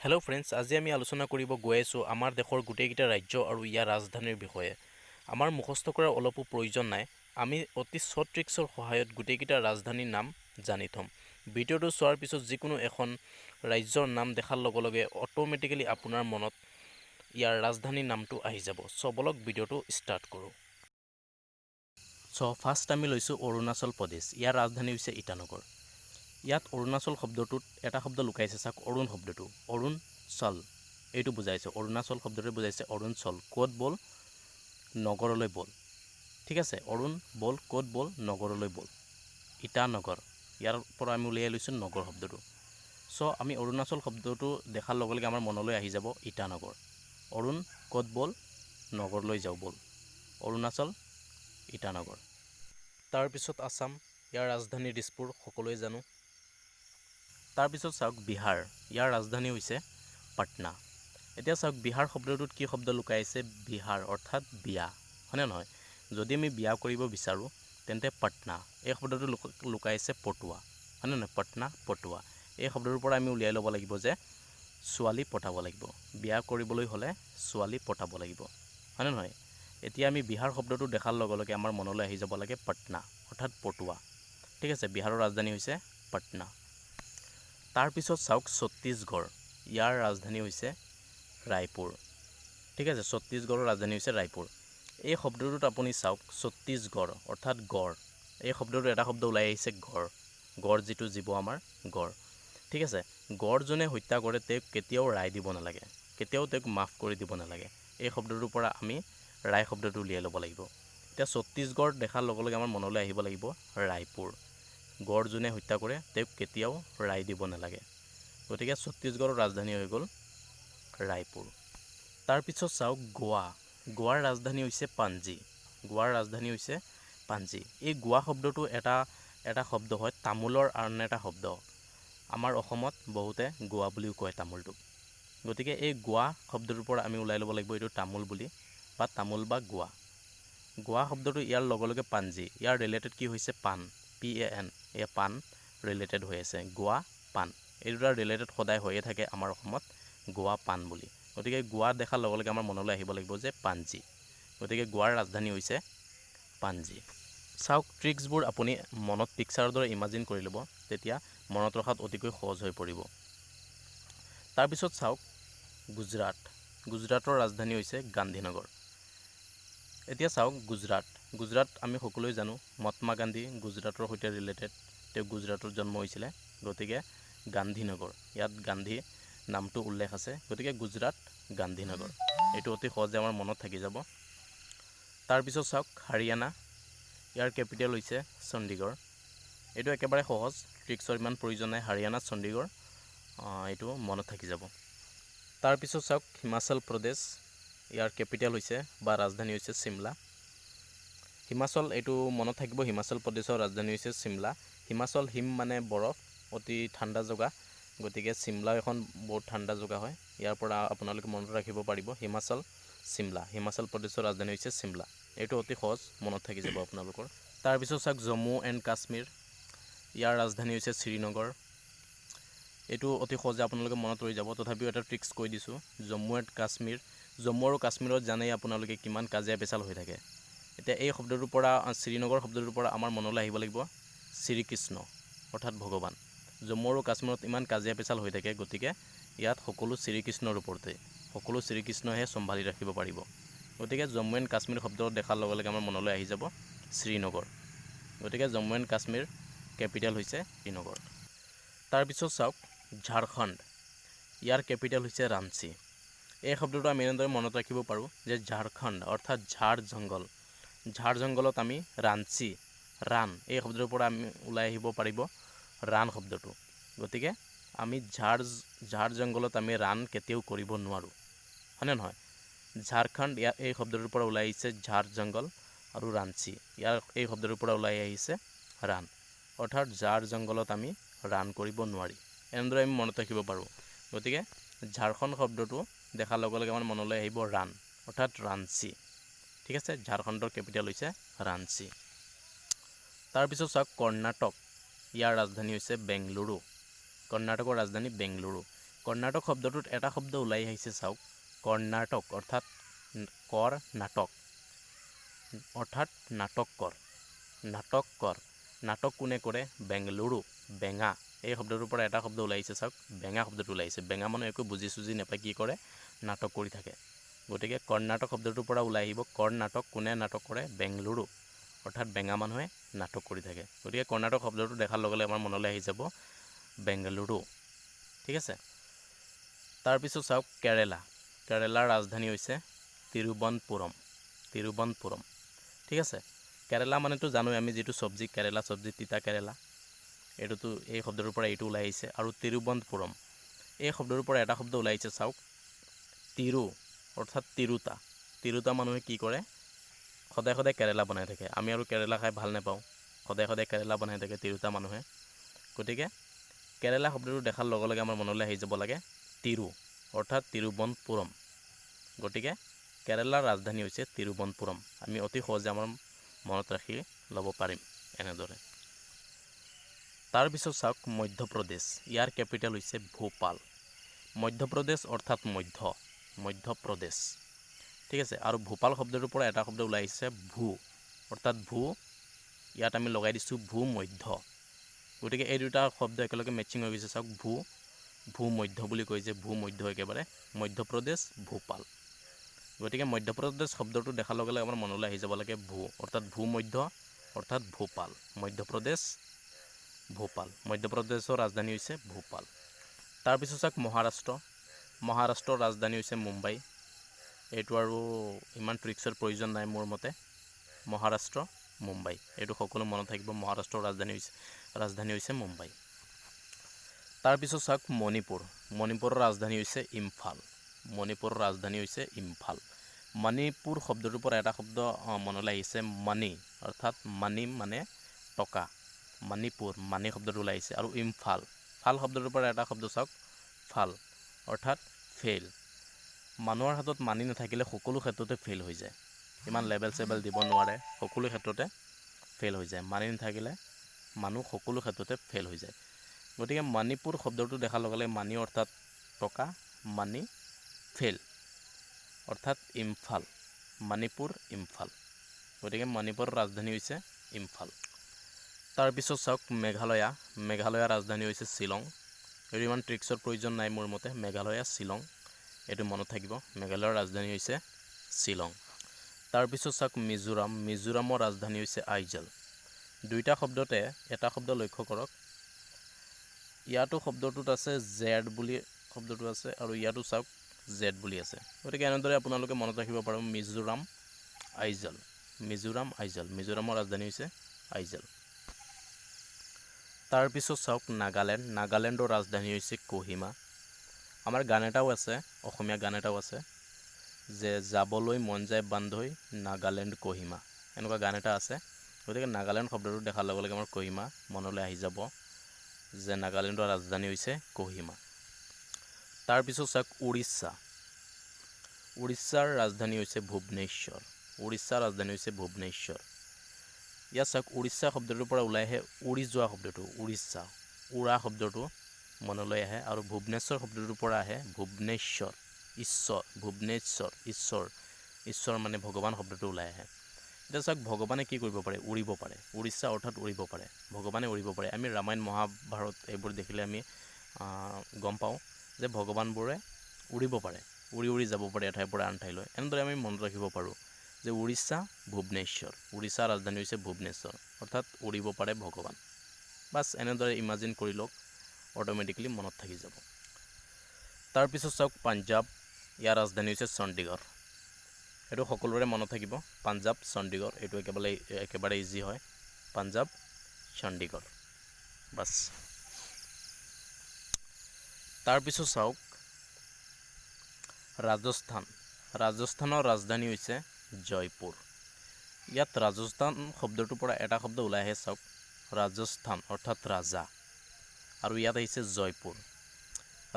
Hello' friends, আজি আমি আলোচনা কৰিব গৈ আছোঁ আমাৰ দেশৰ গোটেইকেইটা ৰাজ্য আৰু ইয়াৰ ৰাজধানীৰ বিষয়ে। আমাৰ মুখস্থ কৰাৰ অলপো প্ৰয়োজন নাই। আমি অতি শ্বৰ্ট ট্ৰিক্সৰ সহায়ত গোটেইকেইটা ৰাজধানীৰ নাম জানি থ'ম। ভিডিঅ'টো চোৱাৰ পিছত যিকোনো এখন ৰাজ্যৰ নাম দেখাৰ লগে লগে অট'মেটিকেলি আপোনাৰ মনত ইয়াৰ ৰাজধানীৰ নামটো আহি যাব। চ' বলক, ভিডিঅ'টো ষ্টাৰ্ট কৰোঁ। চ' ফাৰ্ষ্ট আমি লৈছোঁ অৰুণাচল প্ৰদেশ। ইয়াৰ ৰাজধানী হৈছে ইটানগৰ। ইয়াত অৰুণাচল শব্দটোত এটা শব্দ লুকাইছে। চাওক, অৰুণ শব্দটো, অৰুণ চল, এইটো বুজাইছে। অৰুণাচল শব্দটোৱে বুজাইছে অৰুণ চল। ক'ত ব'ল? নগৰলৈ ব'ল। ঠিক আছে, অৰুণ ব'ল, ক'ত ব'ল? নগৰলৈ ব'ল, ইটানগৰ। ইয়াৰ পৰা আমি উলিয়াই লৈছোঁ নগৰ শব্দটো। চ' আমি অৰুণাচল শব্দটো দেখাৰ লগে লগে আমাৰ মনলৈ আহি যাব ইটানগৰ। অৰুণ ক'ত ব'ল? নগৰলৈ যাওঁ ব'ল। অৰুণাচল, ইটানগৰ। তাৰপিছত আছাম। ইয়াৰ ৰাজধানী দিছপুৰ, সকলোৱে জানো। তাৰপিছত চাওক বিহাৰ। ইয়াৰ ৰাজধানী হৈছে পাটনা। এতিয়া চাওক, বিহাৰ শব্দটোত কি শব্দ লুকাই আছে? বিহাৰ অৰ্থাৎ বিয়া, হয়নে নহয়? যদি আমি বিয়া কৰিব বিচাৰোঁ, তেন্তে পাটনা। এই শব্দটো লুকাই আছে পটুৱা, হয়নে নহয়? পাটনা, পটুৱা। এই শব্দটোৰ পৰা আমি উলিয়াই ল'ব লাগিব যে ছোৱালী পটাব লাগিব। বিয়া কৰিবলৈ হ'লে ছোৱালী পটাব লাগিব, হয়নে নহয়? এতিয়া আমি বিহাৰ শব্দটো দেখাৰ লগে লগে আমাৰ মনলৈ আহি যাব লাগে পাটনা অৰ্থাৎ পটুৱা। ঠিক আছে, বিহাৰৰ ৰাজধানী হৈছে পাটনা। তাৰপিছত চাওক ছত্তীশগড়। ইয়াৰ ৰাজধানী হৈছে ৰায়পুৰ। ঠিক আছে, ছত্তীশগড়ৰ ৰাজধানী হৈছে ৰায়পুৰ। এই শব্দটোত আপুনি চাওক, ছত্তীশগড় অৰ্থাৎ গড়। এই শব্দটো এটা শব্দ ওলাই আহিছে গড়। গড় যিটো জীৱ আমাৰ গড়। ঠিক আছে, গড় যোনে হত্যা কৰে, তেওঁক কেতিয়াও ৰায় দিব নালাগে, কেতিয়াও তেওঁক মাফ কৰি দিব নালাগে। এই শব্দটোৰ পৰা আমি ৰায় শব্দটো উলিয়াই ল'ব লাগিব। এতিয়া ছত্তীশগড় দেখাৰ লগে লগে আমাৰ মনলৈ আহিব লাগিব ৰায়পুৰ। গড় যোনে হত্যা কৰে, তেওঁক কেতিয়াও ৰায় দিব নালাগে। গতিকে ছত্তীশগড়ৰ ৰাজধানী হৈ গ'ল ৰায়পুৰ। তাৰপিছত চাওক গোৱা। গোৱাৰ ৰাজধানী হৈছে পাঞ্জী। গোৱাৰ ৰাজধানী হৈছে পাঞ্জী। এই গোৱা শব্দটো এটা এটা শব্দ হয়, তামোলৰ আন এটা শব্দ। আমাৰ অসমত বহুতে গোৱা বুলিও কয় তামোলটোক। গতিকে এই গোৱা শব্দটোৰ পৰা আমি ওলাই ল'ব লাগিব এইটো তামোল বুলি বা তামোল বা গোৱা। গোৱা শব্দটো ইয়াৰ লগে লগে পাঞ্জী। ইয়াৰ ৰিলেটেড কি হৈছে? পাণ, PAN। এই পাণ ৰিলেটেড হৈ আছে। গোৱা, পাণ, এই দুটা ৰিলেটেড সদায় হৈয়ে থাকে আমাৰ অসমত, গোৱা, পাণ বুলি। গতিকে গোৱা দেখাৰ লগে লগে আমাৰ মনলৈ আহিব লাগিব যে পাঞ্জী। গতিকে গোৱাৰ ৰাজধানী হৈছে পাঞ্জী। চাওক, ট্ৰিক্সবোৰ আপুনি মনত পিকচাৰৰ দৰে ইমাজিন কৰি ল'ব, তেতিয়া মনত ৰখাত অতিকৈ সহজ হৈ পৰিব। তাৰপিছত চাওক গুজৰাট। গুজৰাটৰ ৰাজধানী হৈছে গান্ধীনগৰ। এতিয়া চাওক গুজৰাট। গুজৰাট আমি সকলোৱে জানো, মহাত্মা গান্ধী গুজৰাটৰ সৈতে ৰিলেটেড। তেওঁ গুজৰাটত জন্ম হৈছিলে। গতিকে গান্ধীনগৰ, ইয়াত গান্ধী নামটো উল্লেখ আছে। গতিকে গুজৰাট, গান্ধীনগৰ, এইটো অতি সহজে আমাৰ মনত থাকি যাব। তাৰপিছত চাওক হাৰিয়ানা। ইয়াৰ কেপিটেল হৈছে চণ্ডীগড়। এইটো একেবাৰে সহজ, ট্ৰিক্সৰ ইমান প্ৰয়োজন নাই। হাৰিয়ানা, চণ্ডীগড়, এইটো মনত থাকি যাব। তাৰপিছত চাওক হিমাচল প্ৰদেশ। ইয়াৰ কেপিটেল হৈছে বা ৰাজধানী হৈছে চিমলা। হিমাচল, এইটো মনত থাকিব। হিমাচল প্ৰদেশৰ ৰাজধানী হৈছে চিমলা। হিমাচল, হিম মানে বৰফ, অতি ঠাণ্ডা জেগা। গতিকে চিমলা এখন বহুত ঠাণ্ডা জেগা হয়। ইয়াৰ পৰা আপোনালোকে মনত ৰাখিব পাৰিব, হিমাচল, চিমলা। হিমাচল প্ৰদেশৰ ৰাজধানী হৈছে চিমলা। এইটো অতি সহজ, মনত থাকি যাব আপোনালোকৰ। তাৰপিছত চাওক জম্মু এণ্ড কাশ্মীৰ। ইয়াৰ ৰাজধানী হৈছে শ্ৰীনগৰ। এইটো অতি সহজে আপোনালোকে মনত ৰৈ যাব। তথাপিও এটা ট্ৰিক্স কৈ দিছোঁ। জম্মু এণ্ড কাশ্মীৰ, জম্মু আৰু কাশ্মীৰত জানেই আপোনালোকে কিমান কাজিয়া পেচাল হৈ থাকে। এতিয়া এই শব্দটোৰ পৰা, শ্ৰীনগৰ শব্দটোৰ পৰা আমাৰ মনলৈ আহিব লাগিব শ্ৰীকৃষ্ণ অৰ্থাৎ ভগৱান। জম্মু আৰু কাশ্মীৰত ইমান কাজিয়া পেচাল হৈ থাকে, গতিকে ইয়াত সকলো শ্ৰীকৃষ্ণৰ ওপৰতে, সকলো শ্ৰীকৃষ্ণইহে চম্ভালি ৰাখিব পাৰিব। গতিকে জম্মু এণ্ড কাশ্মীৰ শব্দ দেখাৰ লগে লগে আমাৰ মনলৈ আহি যাব শ্ৰীনগৰ। গতিকে জম্মু এণ্ড কাশ্মীৰ কেপিটেল হৈছে শ্ৰীনগৰ। তাৰপিছত চাওক ঝাৰখণ্ড। ইয়াৰ কেপিটেল হৈছে ৰাঞ্চি। এই শব্দটো আমি এনেদৰে মনত ৰাখিব পাৰোঁ যে ঝাৰখণ্ড অৰ্থাৎ ঝাৰ জংঘল। ঝাৰ জংঘলত আমি ৰাঞ্চি, ৰাণ, এই শব্দটোৰ পৰা আমি ওলাই আহিব পাৰিব ৰাণ শব্দটো। গতিকে আমি ঝাৰ ঝাৰ জংঘলত আমি ৰাণ কেতিয়াও কৰিব নোৱাৰোঁ, হয়নে নহয়? ঝাৰখণ্ড, ইয়াৰ এই শব্দটোৰ পৰা ওলাই আহিছে ঝাৰ জংঘল আৰু ৰাঞ্চি, ইয়াৰ এই শব্দটোৰ পৰা ওলাই আহিছে ৰাণ। অৰ্থাৎ ঝাৰ জংঘলত আমি ৰাণ কৰিব নোৱাৰি, এনেদৰে আমি মনত ৰাখিব পাৰোঁ। গতিকে ঝাৰখণ্ড শব্দটো দেখাৰ লগে লগে আমাৰ মনলৈ আহিব ৰাণ অৰ্থাৎ ৰাঞ্চি। ঠিক আছে, ঝাৰখণ্ডৰ কেপিটেল হৈছে ৰাঞ্চি। তাৰপিছত চাওক কৰ্ণাটক। ইয়াৰ ৰাজধানী হৈছে বেংগলুৰু। কৰ্ণাটকৰ ৰাজধানী বেংগলুৰু। কৰ্ণাটক শব্দটোত এটা শব্দ ওলাই আহিছে চাওক, কৰ্ণাটক অৰ্থাৎ কৰ নাটক, অৰ্থাৎ নাটক কৰ, নাটক কৰ। নাটক কোনে কৰে? বেংগালুৰু, বেঙা। এই শব্দটোৰ পৰা এটা শব্দ ওলাই আহিছে চাওক, বেঙা শব্দটো ওলাই আহিছে। বেঙা মানুহ একো বুজি চুজি নাপায়, কি কৰে? নাটক কৰি থাকে। গতিকে কৰ্ণাটক শব্দটোৰ পৰা ওলাই আহিব কৰ্ণাটক, কোনে নাটক কৰে? বেংগালুৰু, অৰ্থাৎ বেঙা মানুহে নাটক কৰি থাকে। গতিকে কৰ্ণাটক শব্দটো দেখাৰ লগে লগে আমাৰ মনলৈ আহি যাব বেংগালুৰু। ঠিক আছে, তাৰপিছত চাওক কেৰেলা। কেৰেলাৰ ৰাজধানী হৈছে তিৰুৱনন্তপুৰম, তিৰুৱনন্তপুৰম। ঠিক আছে, কেৰেলা মানেতো জানোৱে আমি যিটো চব্জি, কেৰেলা চব্জি, তিতা কেৰেলা, এইটোতো এই শব্দটোৰ পৰা এইটো ওলাই আহিছে। আৰু তিৰুৱনন্তপুৰম এই শব্দটোৰ পৰা এটা শব্দ ওলাই আহিছে চাওক, তিৰু অৰ্থাৎ তিৰোতা। তিৰোতা মানুহে কি কৰে? সদায় সদায় কেৰেলা বনাই থাকে। আমি আৰু কেৰেলা খাই ভাল নাপাওঁ, সদায় সদায় কেৰেলা বনাই থাকে তিৰোতা মানুহে। গতিকে কেৰেলা শব্দটো দেখাৰ লগে লগে আমাৰ মনলৈ আহি যাব লাগে তিৰু অৰ্থাৎ তিৰুৱনন্তপুৰম। গতিকে কেৰেলাৰ ৰাজধানী হৈছে তিৰুৱনন্তপুৰম। আমি অতি সহজে আমাৰ মনত ৰাখি ল'ব পাৰিম এনেদৰে। তাৰপিছত চাওক মধ্যপ্ৰদেশ। ইয়াৰ কেপিটেল হৈছে ভূপাল। মধ্যপ্ৰদেশ অৰ্থাৎ মধ্য, মধ্যপ্ৰদেশ। ঠিক আছে, আৰু ভূপাল শব্দটোৰ পৰা এটা শব্দ ওলাই আহিছে ভূ, অৰ্থাৎ ভূ, ইয়াত আমি লগাই দিছোঁ ভূ মধ্য। গতিকে এই দুটা শব্দ একেলগে মেচিং হৈ গৈছে চাওক, ভূ, ভূ মধ্য বুলি কৈ যে ভূ মধ্য, একেবাৰে মধ্যপ্ৰদেশ ভূপাল। গতিকে মধ্যপ্ৰদেশ শব্দটো দেখাৰ লগে লগে আমাৰ মনলৈ আহি যাব লাগে ভূ, অৰ্থাৎ ভূ মধ্য অৰ্থাৎ ভূপাল। মধ্যপ্ৰদেশ ভূপাল, মধ্যপ্ৰদেশৰ ৰাজধানী হৈছে ভূপাল। তাৰপিছত চাওক মহাৰাষ্ট্ৰ। মহাৰাষ্ট্ৰৰ ৰাজধানী হৈছে মুম্বাই। এইটো আৰু ইমান ট্ৰিক্সৰ প্ৰয়োজন নাই মোৰ মতে। মহাৰাষ্ট্ৰ মুম্বাই, এইটো সকলো মনত থাকিব। মহাৰাষ্ট্ৰৰ ৰাজধানী হৈছে মুম্বাই। তাৰপিছত চাওক মণিপুৰ। মণিপুৰৰ ৰাজধানী হৈছে ইম্ফাল। মণিপুৰৰ ৰাজধানী হৈছে ইম্ফাল। মণিপুৰ শব্দটোৰ পৰা এটা শব্দ মনলৈ আহিছে, মানি, অৰ্থাৎ মানি মানে টকা, মণিপুৰ, মানি শব্দটো ওলাই আহিছে। আৰু ইম্ফাল, ফাল শব্দটোৰ পৰা এটা শব্দ চাওক, ফাল অৰ্থাৎ ফেইল। মানুহৰ হাতত মানি নাথাকিলে সকলো ক্ষেত্ৰতে ফেইল হৈ যায়, ইমান লেবেল চেবেল দিব নোৱাৰে, সকলো ক্ষেত্ৰতে ফেইল হৈ যায়। মানি নাথাকিলে মানুহ সকলো ক্ষেত্ৰতে ফেইল হৈ যায়। গতিকে মণিপুৰ শব্দটো দেখাৰ লগে লগে মানি অৰ্থাৎ টকা, মানি ফেইল অৰ্থাৎ ইম্ফাল, মণিপুৰ ইম্ফাল। গতিকে মণিপুৰৰ ৰাজধানী হৈছে ইম্ফাল। তাৰপিছত চাওক মেঘালয়া। মেঘালয়ৰ ৰাজধানী হৈছে শ্বিলং। এইটো ইমান ট্ৰিক্সৰ প্ৰয়োজন নাই মোৰ মতে। মেঘালয়া শ্বিলং, এইটো মনত থাকিব। মেঘালয়ৰ ৰাজধানী হৈছে শ্বিলং। তাৰপিছত চাওক মিজোৰাম। মিজোৰামৰ ৰাজধানী হৈছে আইজল। দুইটা শব্দতে এটা শব্দ লক্ষ্য কৰক, ইয়াতো শব্দটোত আছে জেড বুলি শব্দটো আছে, আৰু ইয়াতো চাওক জেড বুলি আছে। গতিকে এনেদৰে আপোনালোকে মনত ৰাখিব পাৰিব মিজোৰাম আইজল, মিজোৰাম আইজল। মিজোৰামৰ ৰাজধানী হৈছে আইজল। তাৰপিছত চাওক নাগালেণ্ড। নাগালেণ্ডৰ ৰাজধানী হৈছে কহিমা। আমাৰ গান এটাও আছে, অসমীয়া গান এটাও আছে যে যাবলৈ মন যায় বান্ধৈ নাগালেণ্ড কহিমা, এনেকুৱা গান এটা আছে। গতিকে নাগালেণ্ড শব্দটো দেখাৰ লগে লগে আমাৰ কহিমা মনলৈ আহি যাব যে নাগালেণ্ডৰ ৰাজধানী হৈছে কহিমা। তাৰপিছত চাওক উৰিষ্যা। উৰিষ্যাৰ ৰাজধানী হৈছে ভুৱনেশ্বৰ। উৰিষ্যাৰ ৰাজধানী হৈছে ভুৱনেশ্বৰ। ইয়াত চাওক উৰিষ্যা শব্দটোৰ পৰা ওলাই আহে উৰি যোৱা শব্দটো, উৰিষ্যা, উৰা শব্দটো মনলৈ আহে। আৰু ভুৱনেশ্বৰ শব্দটোৰ পৰা আহে ভুৱনেশ্বৰ, ঈশ্বৰ, ভুৱনেশ্বৰ, ঈশ্বৰ, ঈশ্বৰ মানে ভগৱান শব্দটো ওলাই আহে। এতিয়া চাওক ভগৱানে কি কৰিব পাৰে? উৰিব পাৰে। উৰিষ্যা অৰ্থাৎ উৰিব পাৰে, ভগৱানে উৰিব পাৰে। আমি ৰামায়ণ মহাভাৰত এইবোৰ দেখিলে আমি গম পাওঁ যে ভগৱানবোৰে উৰিব পাৰে, উৰি উৰি যাব পাৰে এঠাইৰ পৰা আন ঠাইলৈ। এনেদৰে আমি মনত ৰাখিব পাৰোঁ যে উৰিষ্যা ভুৱনেশ্বৰ, উৰিষ্যাৰ ৰাজধানী হৈছে ভুৱনেশ্বৰ, অৰ্থাৎ উৰিব পাৰে ভগৱান। বাছ এনেদৰে ইমাজিন কৰি লওক, অট'মেটিকেলি মনত থাকি যাব। তাৰপিছত চাওক পাঞ্জাৱ। ইয়াৰ ৰাজধানী হৈছে চণ্ডীগড়। এইটো সকলোৰে মনত থাকিব, পাঞ্জাৱ চণ্ডীগড়, এইটো একেবাৰে ইজি হয়, পাঞ্জাৱ চণ্ডীগড়, বাছ। তাৰপিছত চাওক ৰাজস্থান। ৰাজস্থানৰ ৰাজধানী হৈছে জয়পুৰ। ইয়াত ৰাজস্থান শব্দটোৰ পৰা এটা শব্দ ওলাই আহে চাওক, ৰাজস্থান অৰ্থাৎ ৰাজা, আৰু ইয়াত আহিছে জয়পুৰ।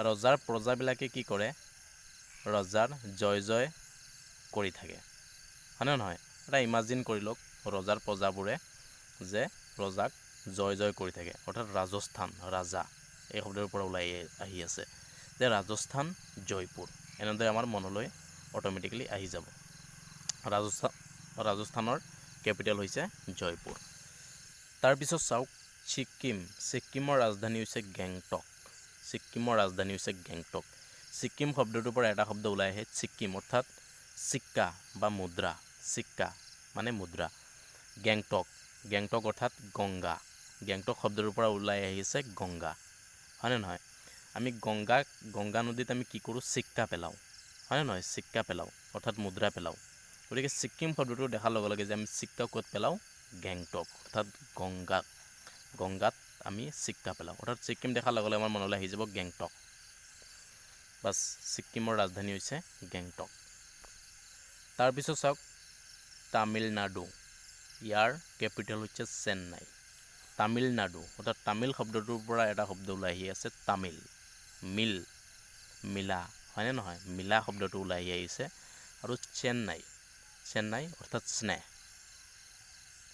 ৰজাৰ প্ৰজাবিলাকে কি কৰে? ৰজাৰ জয় জয় কৰি থাকে, হয়নে নহয়? এটা ইমাজিন কৰি লওক, ৰজাৰ প্ৰজাবোৰে যে ৰজাক জয় জয় কৰি থাকে, অৰ্থাৎ ৰাজস্থান ৰাজা এই শব্দৰ পৰা ওলাই আহি আছে। যে ৰাজস্থান জয়পুৰ। এনেদৰে আমাৰ মনলৈ অট'মেটিকেলি আহি যাব। ৰাজস্থানৰ কেপিটেল হৈছে জয়পুৰ। তাৰপিছত চাওক ছিক্কিম। ছিক্কিমৰ ৰাজধানী হৈছে গেংটক। ছিক্কিমৰ ৰাজধানী হৈছে গেংটক। ছিক্কিম শব্দটোৰ পৰা এটা শব্দ ওলাই আহে, ছিক্কিম, অৰ্থাৎ চিক্কা বা মুদ্ৰা। চিক্কা মানে মুদ্ৰা। গেংটক, গেংটক অৰ্থাৎ গংগা। গেংটক শব্দটোৰ পৰা ওলাই আহিছে গংগা, হয়নে নহয়? আমি গংগা নদীত আমি কি কৰোঁ? চিক্কা পেলাওঁ, হয়নে নহয়? চিক্কা পেলাওঁ, অৰ্থাৎ মুদ্ৰা পেলাওঁ। গতিকে ছিক্কিম শব্দটো দেখাৰ লগে লগে যে আমি চিক্কা ক'ত পেলাওঁ? গেংটক, অৰ্থাৎ গংগাত। গংগাত আমি চিক্কা পেলাওঁ। অৰ্থাৎ ছিক্কিম দেখাৰ লগে লগে আমাৰ মনলৈ আহি যাব গেংটক। বাছ, ছিক্কিমৰ ৰাজধানী হৈছে গেংটক। তাৰপিছত চাওক তামিলনাডু। ইয়াৰ কেপিটেল হৈছে চেন্নাই। তামিলনাডু অৰ্থাৎ তামিল শব্দটোৰ পৰা এটা শব্দ ওলাই আহি আছে, তামিল, মিল, মিলা, হয়নে নহয়? মিলা শব্দটো ওলাই আহি আহিছে। আৰু চেন্নাই, চেন্নাই অৰ্থাৎ স্নেহ।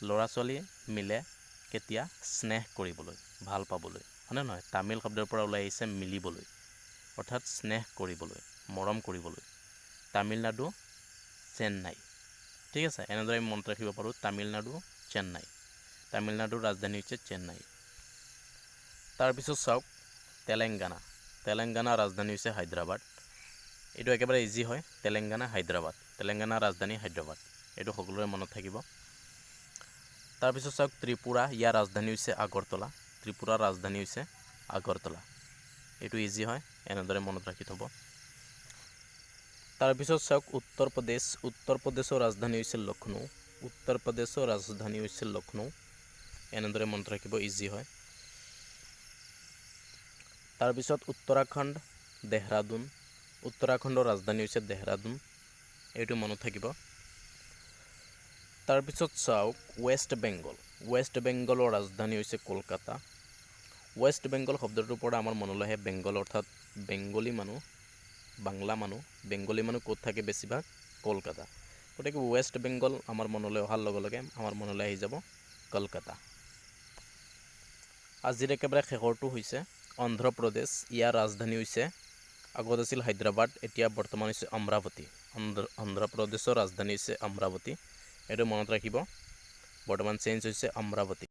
ল'ৰা ছোৱালীয়ে মিলে কেতিয়া? স্নেহ কৰিবলৈ, ভাল পাবলৈ, হয়নে নহয়? তামিল শব্দৰ পৰা ওলাই আহিছে মিলিবলৈ, অৰ্থাৎ স্নেহ কৰিবলৈ, মৰম কৰিবলৈ। তামিলনাডু, চেন্নাই। ঠিক আছে, এনেদৰে আমি মনত ৰাখিব পাৰোঁ। তামিলনাডু, চেন্নাই। তামিলনাডুৰ ৰাজধানী হৈছে চেন্নাই। তাৰপিছত চাওক তেলেংগানা। তেলেংগানা ৰাজধানী হৈছে হায়দৰাবাদ। এইটো একেবাৰে ইজি হয়। তেলেংগানা, হায়দৰাবাদ। তেলেংগানা ৰাজধানী হায়দৰাবাদ। এইটো সকলোৰে মনত থাকিব। তাৰপিছত চাওক ত্ৰিপুৰা। ইয়াৰ ৰাজধানী হৈছে আগৰতলা। ত্ৰিপুৰাৰ ৰাজধানী হৈছে আগৰতলা। এইটো ইজি হয়, এনেদৰে মনত ৰাখি থ'ব। তাৰপিছত চাওক উত্তৰ প্ৰদেশ। উত্তৰ প্ৰদেশৰ ৰাজধানী হৈছে লক্ষ্ণৌ। উত্তৰ প্ৰদেশৰ ৰাজধানী হৈছে লক্ষ্ণৌ। এনেদৰে মনত ৰাখিব, ইজি হয়। তাৰপিছত উত্তৰাখণ্ড, দেহৰাদুন। উত্তৰাখণ্ডৰ ৰাজধানী হৈছে দেহৰাদুন। এইটো মনত থাকিব। তাৰপিছত চাওক ৱেষ্ট বেংগল। ৱেষ্ট বেংগলৰ ৰাজধানী হৈছে কলকাতা। ৱেষ্ট বেংগল শব্দটোৰ পৰা আমাৰ মনলৈ আহে বেংগল, অৰ্থাৎ বেংগলী মানুহ, বাংলা মানুহ। বেংগলী মানুহ ক'ত থাকে বেছিভাগ? কলকাতা। গতিকে ৱেষ্ট বেংগল আমাৰ মনলৈ অহাৰ লগে লগে আমাৰ মনলৈ আহি যাব কলকাতা। আজিৰ একেবাৰে শেষৰটো হৈছে অন্ধ্ৰপ্ৰদেশ। ইয়াৰ ৰাজধানী হৈছে, আগত আছিল হায়দৰাবাদ, এতিয়া বৰ্তমান হৈছে অমৰাৱতী। অন্ধ্ৰপ্ৰদেশৰ ৰাজধানী হৈছে অমৰাৱতী। এইটো মনত ৰাখিব, বৰ্তমান চেঞ্জ হৈছে অমৰাৱতী।